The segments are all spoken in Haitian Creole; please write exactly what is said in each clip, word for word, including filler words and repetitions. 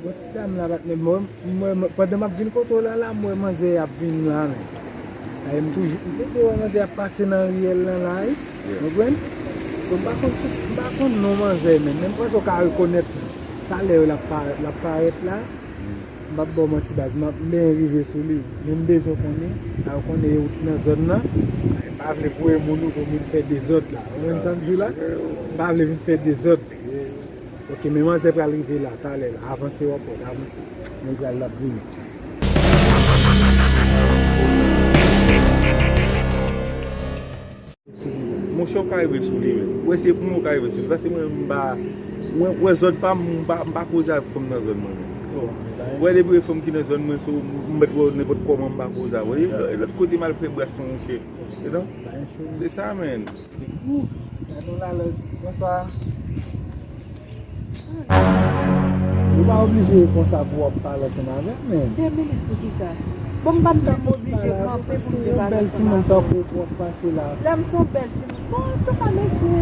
Bon, ti dam la pa t menm bon. Mwen, mwen, pandan m ap vin kote w la, la, m wè manzè y ap vin la, men. Ay, m toujou, m toujou wè manzè ap pase nan riyèl lan la, wi. Ou konprann? Bon, m pa konn si, m pa konn non manzè, men, men m panse w ka rekonèt li. Talè l ap parèt, l ap parèt la. M p ap ba w manti, baz, m ap, m byen rive sou li. Men m bezwen konnen, a, ou konnen e ou k nan zòn nan. M pa vle voye moun ou pou vin fè dezòd la. Ou konprann sa m di w la? M pa vle vin fè dezòd. Ok, men manzè pral rive la, talè la. Avanse w ap wè, avanse. Nèg la, l ap vini. Monchè, ou ka rive sou li, men. Ou wè, se pou mwen ou ka rive sou li. Paske mwen, m pa, mwen, wè zòn pa m, m pa, m pa koze ak fanm nan zòn mwen, men. Ou wè, depi e fanm ki nan zòn mwen, so, m mèt wè w nenpòt kòman, m pa koze ak ou. E lòt, e lòt kote m al fè bras mwen, monchè. Se sa, men. Ou, gade w la, lòs. Bonswa. Ou pa oblije konsa pou w ap pale ansanm avè m, men. De minit pou kisa? Bon, m pa t menm oblije kanpe pou m te pale ansanm avè w. Yon bèl timoun tankou w pou w ap pase la. Lè m se yon bèl timoun. Bon, antouka, mesye,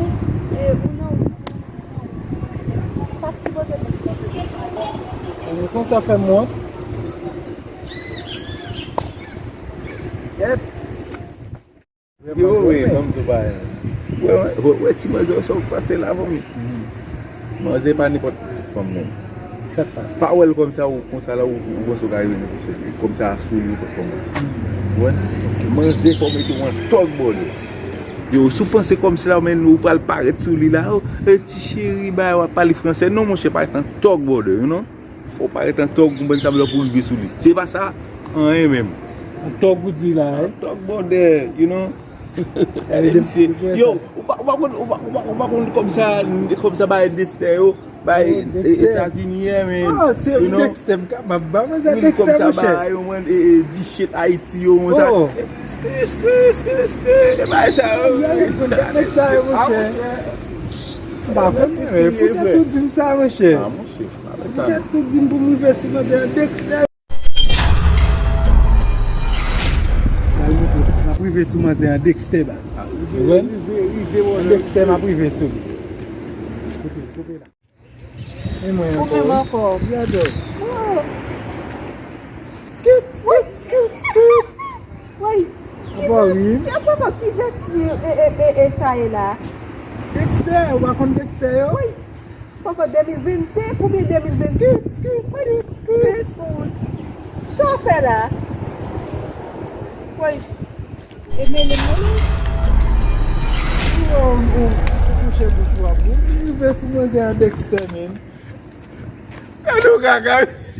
e, ou nan wout ou, ou nan wout ou, pa t sipoze menm kanpe konsa. Konsa fè m wont. Yèt. Yo, wi, ban m di w bagay. Wè, wè, wè, wè, ti manzè, wè sa w pase la, fanmi. Manzè pa nenpòt fanm, non. Sa k pase? Pa wè l kòmsa, ou, konsa la, ou, ou panse w ka rive sou li, kòmsa sou li, ou konprann. Ou konprann? Manzè, fò w mete w an tòg, brother. Yo, si w panse kòmsi la, men, ou pral parèt sou li la, o, e, ti cheri, bay, w ap pale fransè. Non, monchè, parèt an tòg, brother, you know? Fò w parèt an tòg, konprann sa m vle pou w rive sou li. Se pa sa, anyen menm. An tòg ou di la, wi. An tòg, brother, you know. Gade, yo, ou pa, ou pa konn, ou pa, ou pa, ou pa konn kòmsa, kòmsa bay Dexter yo, bay Etazini ye, men. Ah, se Dexter m kapab ba, men se Dexter, monchè. Bay yo, mwen, e, e, dichèt Ayiti yo, mwen, sa. Ski, ski, ski, ski, e bay sa yo. Gade nèg sa yo, monchè. M pa konn, men poutèt ou di m sa, monchè. Poutèt ou di m pou m rive sou manzè Dexter. Al montre, m ap rive sou manzè an Dexter, baz. Ou wè? An Dexter, m ap rive sou li. Koupe, koupe la. E mwen ankò. Koupe m ankò. Gade. Oh. Skit, skit, skit, skit. Woy. Apa wi? Ki, apa ki zèti e, e, e, e sa ye la? Dexter, ou pa konn Dexter yo? Woy. Poko de mil vennsenk oubyen de mil vennsenk? Skit, skit, skit, skit. Sa w fè la? Woy. E mennen m nan non. Ou, ou, ou kouche bouch ou ap rive sou manzè an Dexter, men. Gade w kaka, mesye.